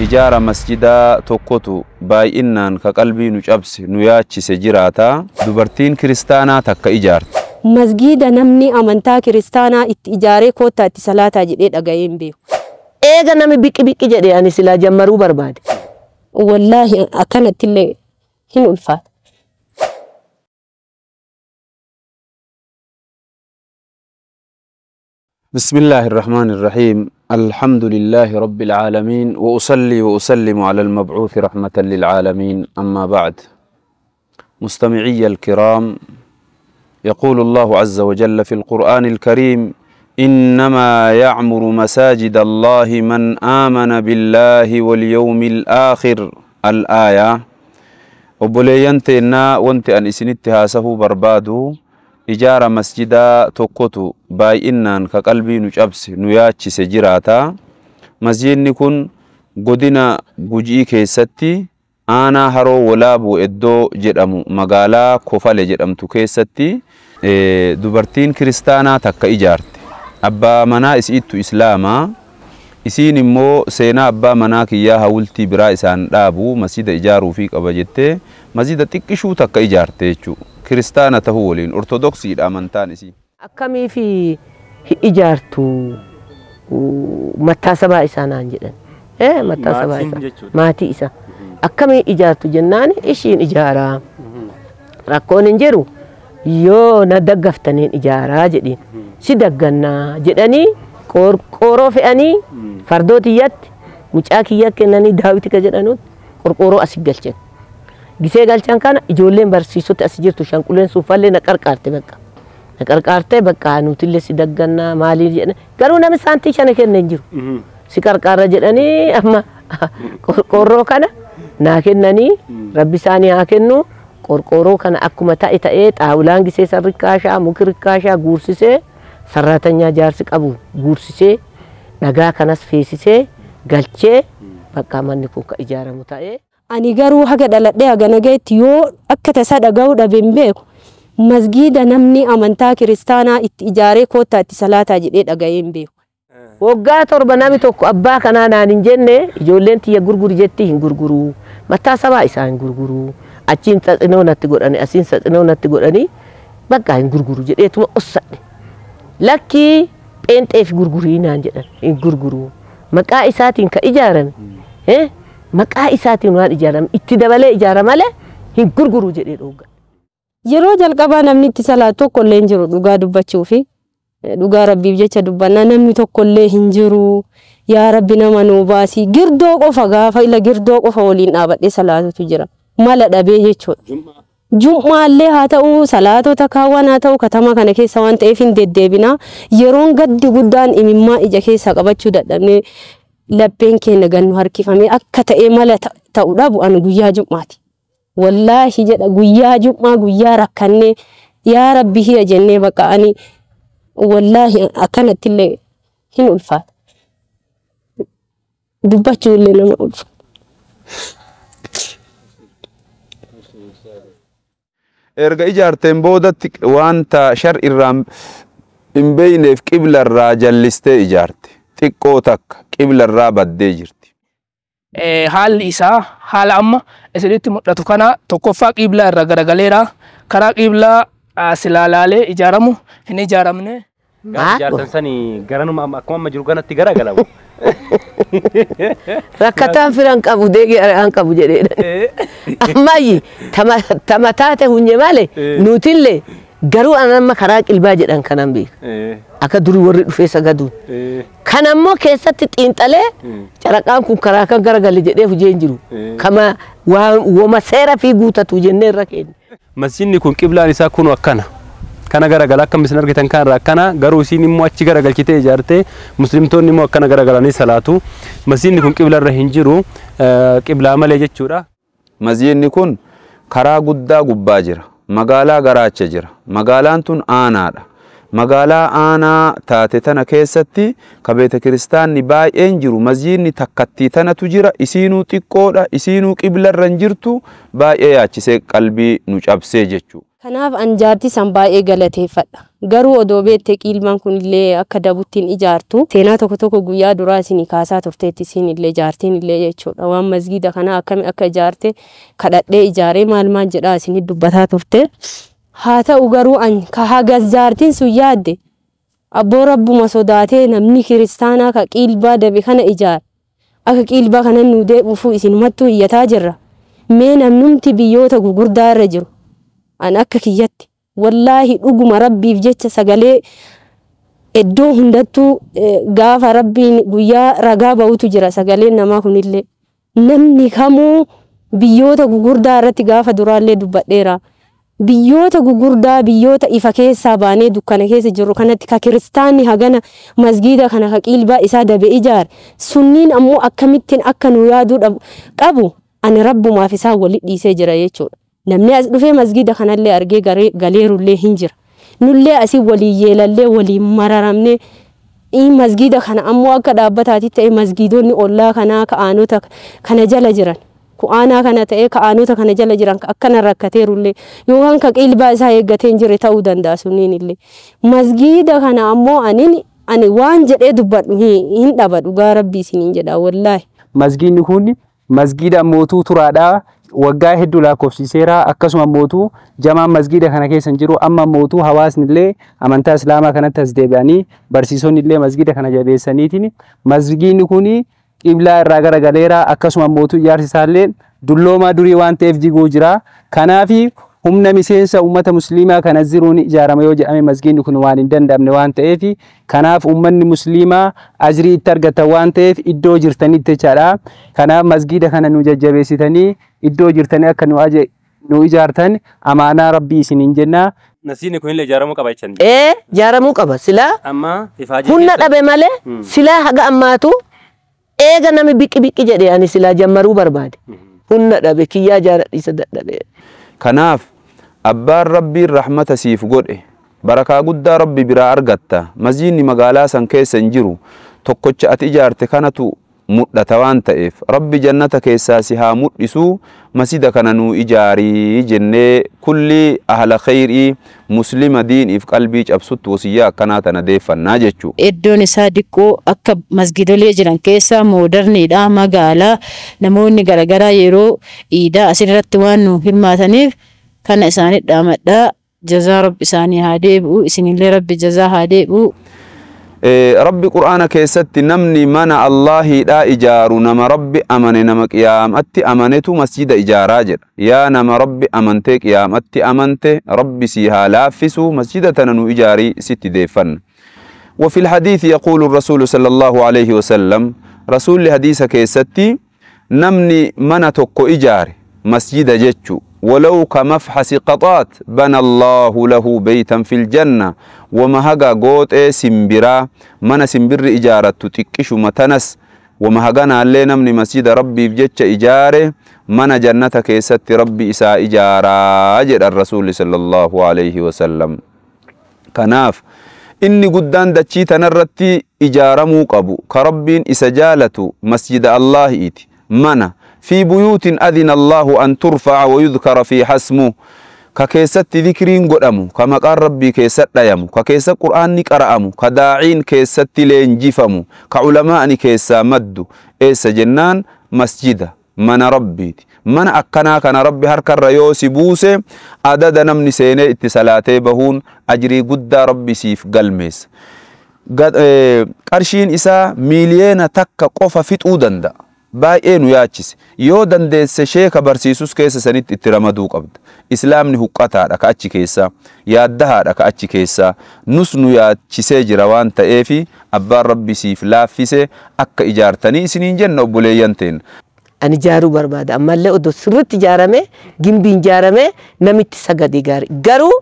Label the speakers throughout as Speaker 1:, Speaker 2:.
Speaker 1: Ijaara masjidaa tokkotu baay'inaan ka qalbii nu cabse nu yaachise jiraata. Dubartiin kiristaanaa takka ijaarte.
Speaker 2: Masgiida namni amantaa kiristaanaa itti ijaaree koottaa itti salaataa jedhee dhaga'ee hin beeku.
Speaker 3: Eega nami biqi biqi jedhee ani silaa jammaruu barbaade.
Speaker 2: Wallaahi akkanatti illee hin ulfaata.
Speaker 1: بسم الله الرحمن الرحيم. الحمد لله رب العالمين، وأصلي وأسلم على المبعوث رحمة للعالمين. أما بعد، مستمعي الكرام، يقول الله عز وجل في القرآن الكريم: إنما يعمر مساجد الله من آمن بالله واليوم الآخر. الآية. وبلينتنا وانت أن إسنتها سهو بربادو ijaara masjidaa tokkotu baay'inaan ka qalbii nu cabse nu yaachise jiraata. Masjidni kun godina Gujii keessatti aanaa Haroo Walaabuu iddoo jedhamu magaalaa Kofale jedhamtu keessatti dubartiin kiristaanaa takka ijaarte. Abbaa manaa isiittu Islaamaa. Isiin immoo seenaa abbaa manaa kiyyaa hawultii biraa isaan dhaabu masjida ijaaruufii qaba jettee masjida xiqqishuu takka ijaarte jechuudha. Kiristaana tahuu waliin ortodoksiidha amantaan isii.
Speaker 3: Akkamii fi ijaartu mataa sabaa isaa naan jedhan. Mataa sabaa isaa. Maatii isaa. Akkamii ijaartu jennaan ishiin ijaaraa. Rakkoon hin jiru yoo na daggaftaniin ijaaraa jedhiin. Si daggannaa jedhanii qorqooroo fe'anii fardoo tiyyatti mucaa kiyya kennanii daawwiti ka jedhanutti qorqooroo asii galchan. Gisee galchan kana ijoolleen barsiisota as jirtu shanquleen suufallee na qarqaarte bakka. Na qarqaarte bakka nutillee si daggannaa maalii jedhan garuu namni saantii shana kenne hin jiru. Si qarqaarra jedhanii amma qorqoorroo kana naa kennanii rabbi isaanii haa kennu. Qorqoorroo kana akkuma ta'e ta'ee xaawulaan gisee san rikkaashaa muki rikkaashaa guursisee sarraatanyaa jaarsi qabu guursisee dhagaa kanas feesisee galchee bakka manni kun ka ijaaramu ta'ee.
Speaker 2: Ani garuu haga dhaladhee haga nagayetti yoo akka tasaa dhaga'uu dhabe hin beeku. Masgiida namni amantaa kiristaanaa itti ijaaree koottaa itti salaataa jedhee dhaga'ee hin beeku.
Speaker 3: Waggaa 7 namni tokko abbaa kanaa naan hin jenne ijoolleen tiyya gurguru jetti hin gurguru. Mataa sabaa isaa hin gurguru. Achiin xaxinoo natti godhani asiin xaxinoo natti godhani bakka hin gurguru jedheetuma ossadhe. Lakkii pheenxeef gurgurii naan jedhan hin gurguru. Maqaa isaatiin ka ijaarame. Maqaa isaatiin waan ijaarame itti dabalee ijaara malee hin gurguru jedhee dhoogga.
Speaker 2: Yeroo jalqabaa namni itti salaatu tokko illee hin jiru dhugaa dubbachuu fi dhugaa rabbiif jecha dubbannaa namni tokko illee hin jiru. Yaa rabbi nama nuu baasii girdoo qofa gaafa ila girdoo qofa waliin dhaabadhee salaatutu jira. Mala dhabee jechuudha. Jum'aallee haa ta'u salaatota kaawwan haa ta'u katama kana keessa waan ta'eef hin deddeebina. Yeroon gaddi guddaan imimmaa ija keessaa qabachuu dadhabnee lapheen keenya gannu harkifamee akka ta'ee mala ta'u dhabu ani guyyaa jum'aati. Wallaahi jedha guyyaa jum'aa guyyaa rakkannee yaa rabbi hiya jennee bakka ani wallaahi akkanatti illee hin ulfaata. Dubbachuu illee nama ulfaata.
Speaker 1: Erga ijaarteen boodatti wanta shar irraa hin beeyneef qibla irraa jallistee ijaarte. Xiqqoo takka qibla irraa baddee jirti.
Speaker 4: Haalli isaa haala amma isinitti mul'atu kana tokkoffaa qiblaa irra garagaleera. Karaa qiblaa silaa laalee ijaaramu hin ijaaramne.
Speaker 5: Gaafa ijaartan sanii garanuma akkuma amma jiru kanatti garagalamu.
Speaker 3: Rakkataan firan qabu deegee an qabu jedheedha. Ammayyi tama taate hunye malee nutillee garuu an amma karaa qilbaa jedhan kanan beeka. Akka durii warri dhufee sagaduun. Kanammoo keessatti xiinxalee caraqaan kun karaa kan garagalle jedhee hojii hin jiru. Kama wama seera fi guutatu jennee irra keenya.
Speaker 5: Masjidni kun qiblaan isaa kun akkana. Kana garagala akkam isin argitan kanarraa akkana garuu isiin immoo achi garagalchitee ijaarte muslimtoonni immoo akkana garagalanii salaatu. Masjidni kun qibla irra hin jiru qiblaa malee jechuudha.
Speaker 1: Masjidni kun karaa guddaa gubbaa jira. Magaalaa garaacha jira. Magaalaan tun aanaadha. Magaalaa aanaa taate tana keessatti ka beeta kiristaanni baay'een jiru masjidni takkattii tanatu jira. Isiinuu xiqqoodha. Isiinuu qibla irra hin jirtu. Baay'ee yaachisee qalbii nu cabsee jechuudha.
Speaker 2: Kanaaf an jaartii san baay'ee galateeffadha. Garuu odoo beektee qiilmaan kunillee akka dabuttiin ijaartu seenaa tokko tokko guyyaa duraa isinii kaasaa turteetti isinillee jaartiin illee jechuudha. Waan masgiida kanaa akkami akka ijaarte kadhadhee ijaaree maal maal jedhaa isinii dubbataa turte. Haa ta'u garuu an ka hagas jaartiin sun yaadde abboo rabbuma sodaatee namni kiristaanaa ka qiilbaa dabe kana ijaare akka qiilbaa kana nu deebi'uuf isinumattuu iyyataa jirra. Mee namnumti biyyoota gugurdaa irra jiru an akka kiyyatti wallaahi dhuguma rabbiif jecha sagalee iddoo hundattuu gaafa rabbiin guyyaa ragaa ba'utu jira sagaleen namaa kunillee namni kamuu biyyoota gugurdaa irratti gaafa duraallee dubbadheera. Biyyoota gugurdaa biyyoota ifa keessaa baanee dukkana keessa jirru kanatti ka kiristaanni hagana masgiida kana ka qiilbaa isaa dabe ijaare sunniin ammoo akkamittiin akka nu yaaduu qabu ani rabbumaaf isaa walit dhiisee jira jechuudha. Namni as dhufee masgiida kanallee argee galeerullee hin jira. Nullee asii walii yeelallee walii mararamnee masgiida kana ammoo akka dhaabbataatti ta'e masgiidonni ollaa kanaa ka'aanota kana jala jiran. Ku'aanaa kana ta'ee ka'aanota kana jala jiran akkana rakkateerullee yookaan ka qiilbaa isaa eeggatee hin jirre ta'uu danda'a sunniin illee. Masgiida kana ammoo ani waan jedhee dubbadhu hin dhaba dhugaa rabbii isiniin jedha wallaahi.
Speaker 6: Masgiidni kun masgiida mootuu turaadhaa. Waggaa hedduu lakkoofsiseera akkasuma mootuu jamaan masgiida kana keessa hin jiru amma mootuu hawaasni illee amantaa islaamaa kanatti as deebi'anii barsiisonni illee masgiida kana jabeessaniitiin masgiidni kun qiblaa irraa garagaleera akkasuma mootuu ijaarsi isaallee dulloomaa durii waan ta'eef jiguu jira. Kanaaf humna miseensa uummata musliimaa kana jiruun ijaarama yoo jedhame masgiidni kun waan hin danda'amne waan ta'eef kanaaf uummanni musliimaa ajrii itti argatan waan ta'eef iddoo jirtanitti jechaadha. Kanaaf masgiida kana nu jajjabeessitanii iddoo jirtanii akka nu ijaartan amaanaa rabbii isiniin jenna.
Speaker 5: Masgiidni kunillee ijaaramuu qaba jechaan.
Speaker 3: Ijaaramuu qaba silaa.
Speaker 5: Amma ifaajee.
Speaker 3: Humna dhabe malee silaa haga ammaatu eega nami biqi biqi jedhee ani silaa jammaruu barbaade. Humna dhabe kiyyaa jaaladhiisa dadhabe.
Speaker 1: Kanaaf abbaan rabbiin rahmata siif godhe barakaa guddaa rabbi biraa argatta. Masjiidni magaalaa san keessa hin jiru tokkocha ati ijaarte kanatu mudhata waan ta'eef rabbi jannata keessaa si haa mudhisu masjida kana nuu ijaarii jennee kulli ahla khayrii muslima diiniif qalbii cabsutti wasiyyaa akkanaa tana deeffannaa jechuu.
Speaker 7: Iddoon isaa diqqoo akka masgiidolee jiran keessaa moodarniidha magaalaa namoonni garaagaraa yeroo iidaa asirratti waan nu hirmaataniif kana isaanii dhaamadhaa jazaa rabbi isaanii haa deebi'u isinillee rabbi jazaa haa deebi'u.
Speaker 1: Rabbi Qur'aana keessatti namni mana Allahiidhaa ijaaru nama Rabbi amane nama qiyaamatti amanetu masjida ijaaraa jedha. Yaa nama Rabbi amantee qiyaamatti amante Rabbi si haa laaffisu masjida tana nu ijaarii sitti deeffanna. وفي الحديث يقول الرسول صلى الله عليه وسلم رسول حديث كيستي نمني من تكو إجار مسجد جتشو ولو كمفحص قطات بنى الله له بيتا في الجنة ومهجا قوت سمبرا من سمبر إجارة تتكش متنس ومهجانا علينا من مسجد ربي بجتش إجاره من جنة كيست ربي إساء إجارة أجر الرسول صلى الله عليه وسلم. كناف إني قدان دتشي تنرتي إجارة موقبو كربين إسجالة مسجد الله إيتي منا في بيوت أذن الله أن ترفع ويذكر في حسمه ككيست ذكرين قدامو كما قال ربي كيست ديمو ككيست قرآن نقرأمو كداعين كيست لينجفمو كعلماء كيسا مدو إيس جنان مسجد من ربي من أكنا كان ربي هرك الريوسي بوسي عدد نمني سيني اتصالاتي بهون أجري قد ربي سيف قلميس قرشين إسا مليون تك قفا فيت أودن دا baay'ee nu yaachise yoo dandeesse sheeka barsiisus keessa sanitti itti ramaduu qabda. Islaamni huqqataadha ka achi keessaa, yaaddahaadha ka achi keessaa, nus nu yaachisee jira waan ta'eefi abbaan rabbi siif laaffise akka ijaartanii isiniin jenna obboleeyyan teen.
Speaker 3: Ani ijaaruu barbaada ammallee odoo sirriitti ijaarame gimbiin ijaarame namitti sagadee gaarii garuu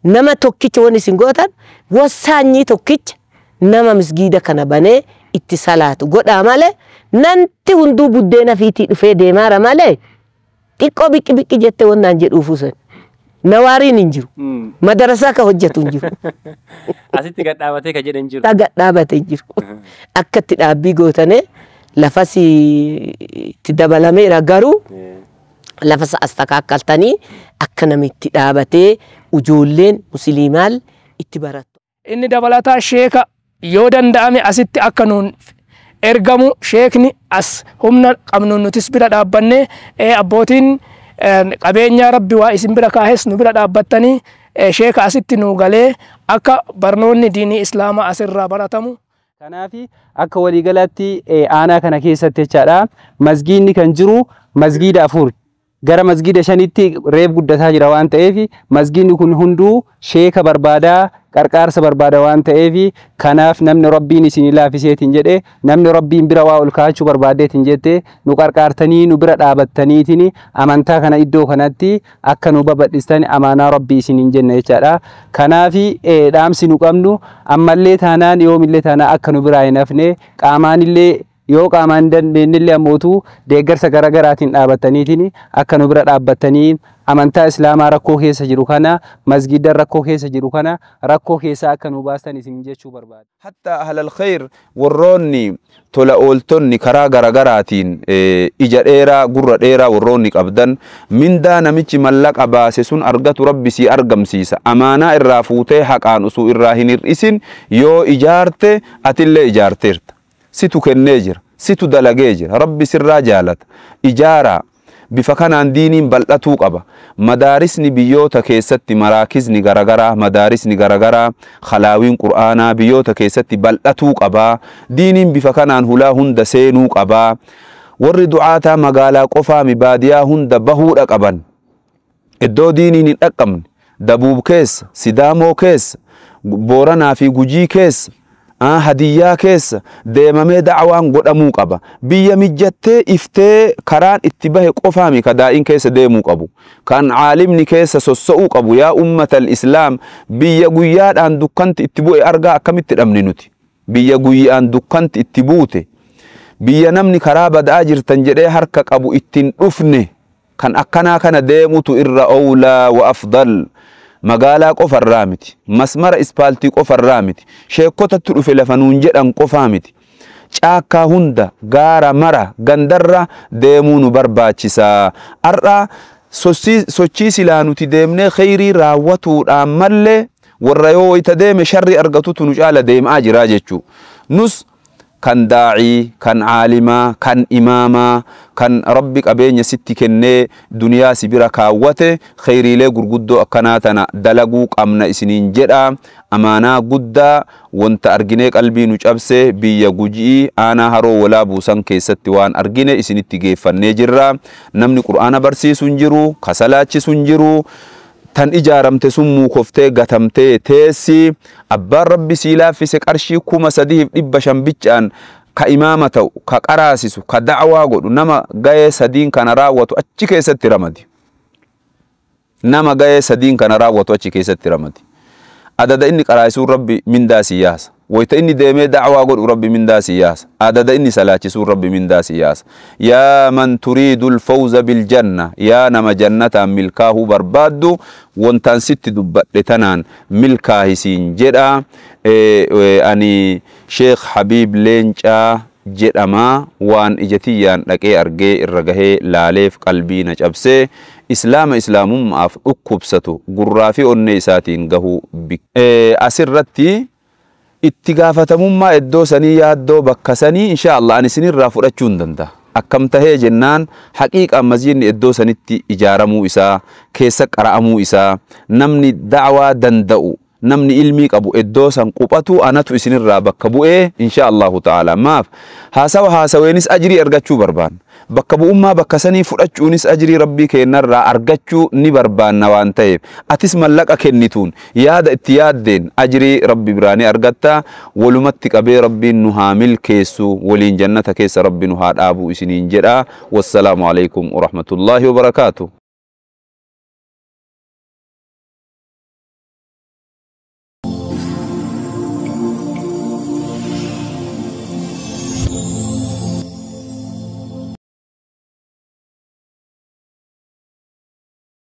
Speaker 3: nama tokkicha waan isin gootan wasaanyii tokkicha nama misgiida kana banee itti salaatu godhaa malee nanti hunduu buddeena fiitii dhufee deemaara malee xiqqoo biqqi biqqi jettee wannaan jedhuufu san nawaariin hin jiru madarasaa ka hojjetu hin jiru.
Speaker 5: Asitti gad dhaabatee ka jedhan jiru.
Speaker 3: Gad dhaabatee hin jiru. Akka itti dhaabbii gootane lafas itti dabalameera garuu lafas as takaakaltanii Akka namitti dhaabatee ijoolleen musliimaal itti barattu.
Speaker 4: Inni dabalataa sheeka yoo danda'ame asitti akka nuun ergamu sheekni as humna qabnuun nutis bira dhaabbannee abbootiin qabeenyaa rabbi waa isin bira kaahes nu bira dhaabbattanii sheeka asitti nu galee akka barnoonni diinii islaamaa asirraa baratamu.
Speaker 6: Kanaaf akka waliigalaatti aanaa kana keessatti jechaadha masgiidni kan jiru masgiida 4 gara masgiida 5tti reef guddataa jira waan ta'eef masgiidni kun hunduu sheeka barbaadaa qarqaarsa barbaada waan ta'eef kanaaf namni rabbiin isin laafiseetiin jedhe namni rabbiin bira waa ol kaachuu barbaadeetiin jette nu qarqaartanii nu bira dhaabattaniitiin amantaa kana iddoo kanatti akka nu babal'istan amaanaa rabbii isiniin jenna jechaadha. Kanaaf dhaamsi nu qabnu ammallee taanaan yoomillee taanaan akka nu biraa hin hafne qaamaanillee yoo qaamaan dandeenyillee ammootu deeggarsa garaagaraatiin dhaabataniitiin akka nu bira dhaabbatanii amantaa islaamaa rakkoo keessa jiru kana masgiida rakkoo keessa jiru kana rakkoo keessaa akka nu baastan isin jechuu barbaada.
Speaker 1: Hatta ahlal khayr warroonni tola ooltonni karaa garaagaraatiin ija dheeraa gurra dheeraa warroonni qabdan mindaa namichi mallaqa baase sun argatu rabbi sii argamsiisa. Amaanaa irraa fuutee haqaan osoo irraa hin hir'isin yoo ijaarte atillee ijaarteerta. Situ kennee jira, situ dalagee jira, rabbi sirraa jaalata. Ijaaraa bifa kanaan diiniin bal'atuu qaba. Madaarisni biyyoota keessatti maraakisni garagaraa, madaarisni garagaraa, halaawiin qur'aanaa biyyoota keessatti bal'atuu qaba. Diiniin bifa kanaan hulaa hunda seenuu qaba. Warri du'aataa magaalaa qofaami baadiyaa hunda bahuudha qaban. Iddoo diiniin hin dhaqqabne, Dabuub keessa, Sidaamoo keessa, Booranaa fi Gujii keessa, hadiyyaa keessa deemamee da'awaan godhamuu qaba. Biyya mijattee iftee karaan itti bahe qofaami ka daa'iin keessa deemuu qabu. Kan caalimni keessa sossa'uu qabu. Yaa ummatal islaam biyya guyyaadhaan dukkanti itti bu'e argaa akkamitti dhabne nuti. Biyya guyyaan dukkanti itti buute. Biyya namni karaa bada'aa jirtan jedhee harka qabu ittiin dhufne kan akkanaa kana deemutu irra owlaa wa afdal. Magaalaa qofarraa miti, masmara ispaaltii qofarraa miti, sheekotatti dhufe lafa nuun jedhan qofaa miti. Caakkaa hunda gaara mara gandarra deemuu nu barbaachisa. Har'a sochii silaa nuti deemnee khayrii raawwatuudhaan mallee warra yoo wayita deeme sharri argatutu nu caala deemaa jira jechuu. Nus kan daa'ii, kan caalimaa, kan imaamaa, kan rabbi qabeenya sitti kennee duniyaa si bira kaawwate khayriilee gurguddoo akkanaa tana dalaguu qabna isiniin jedha. Amaanaa guddaa wanta arginee qalbii nu cabse biyya Gujii aanaa Haroo Walaabuu san keessatti waan argine isinitti geeffannee jirra. Namni qur'aana barsiisu hin jiru, ka salaachisu hin jiru. Tan ijaaramte sun muukoftee gatamtee teessi abbaan rabbi sii laaffise qarshii 3500 biccaan ka imaama ta'u ka qaraasisu ka da'awaa godhu nama ga'ee sadiin kana raawwatu achi keessatti ramadi. Nama ga'ee sadiin kana raawwatu achi keessatti ramadi. Adada inni qaraasisuun rabbi mindaa si yaasa. Wayita inni deemee da'awaa godhu rabbi mindaa si yaasa. Adada inni salaachisuun rabbi mindaa si yaasa. Yaa man turiidu alfawza biljanna yaa nama jannataan milkaahuu barbaaddu wantaan sitti dubbadhe tanaan milkaahisiin jedha. Ani Sheekh Habiib Leencaa jedhama waan ija tiyyaan dhaqee argee irra gahee laaleef qalbii na cabsee islaama islaamummaaf dhukkubsatu gurraa fi onnee isaatiin gahuu asirratti itti gaafatamummaa iddoo sanii yaaddoo bakka sanii insha Allah ani isinirraa fudhachuu hin danda'a. Akkam tahee jennaan haqiiqaan masjiidni iddoo sanitti ijaaramuu isaa keessa qara'amuu isaa namni da'awaa danda'u namni ilmii qabu iddoo san quphatu anatu isinirraa bakka bu'ee insha Allahu ta'ala. Maaf haasawa haasaweenis ajrii argachuu barbaanna. Bakka bu'ummaa bakka sanii fudhachuunis ajrii rabbii keenyarraa argachuu ni barbaanna waan ta'eef atis mallaqa kennituun yaada itti yaaddeen ajrii rabbi biraa ni argatta. Walumatti qabee rabbiin nu haa milkeessu waliin jannata keessa rabbi nu haa dhaabu isiniin jedha. Wassalaamu alaikum warahmatullaahi wabarakaatu.